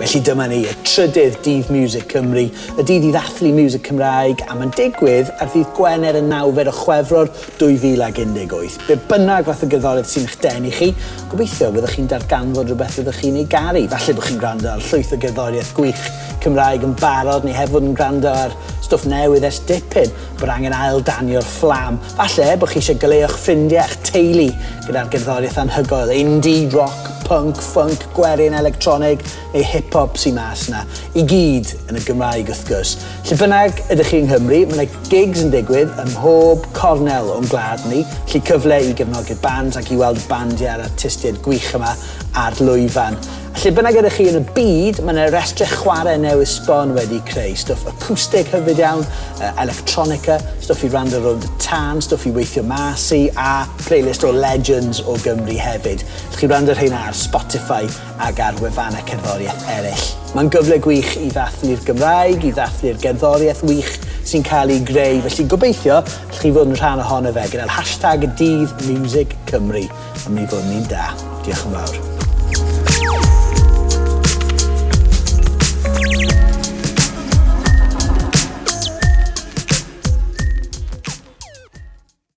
Felly dyma ni, y trydydd Dydd Miwsig Cymru, y dydd i ddathlu miwsig Cymraeg, a mae'n digwydd ar ddydd Gwener y nawfed o Chwefror 2018. Be bynnag fath o gerddoriaeth sy'n eich denu chi, gobeithio fyddwch chi'n darganfod rhywbeth fyddwch chi'n ei garu. Falle bod chi'n gwrando ar llwyth o gerddoriaeth gwych Cymraeg yn barod, neu heb fod yn gwrando ar stwff newydd ers dipyn, bod angen ail-danio'r fflam. Falle bod chi eisiau goleuo'ch ffrindiau a'ch teulu gyda'r gerddoriaeth anhygoel, indie, rock, punk, funk, gwerin, electronig neu hip-hop sy mas 'na. I gyd yn y Gymraeg wrth gwrs. Lle bynnag ydych chi yng Nghymru, mae 'na gigs yn digwydd ym mhob cornel o'n gwlad ni, felly cyfle i gefnogi'r bands ac i weld y bandiau a'r artistiaid gwych yma ar lwyfan. A lle bynnag ydych chi yn y byd, mae 'na restrau chwarae newydd sbon wedi creu. Stwff acwstig hyfryd iawn, electronica, stwff i wrando rownd y tân, stwff i weithio mas i, a playlist o legends o Gymru hefyd. Allwch chi wrando ar rheina ar Spotify ac ar wefannau cerddoriaeth eraill. Mae'n gyfle gwych i ddathlu'r Gymraeg, i ddathlu'r gerddoriaeth wych sy'n cael ei greu, felly gobeithio allwch chi fod yn rhan ohono fe gyda'r hashtag DyddMusicCymru. Mae'n mynd i fod yn un da. Diolch yn fawr.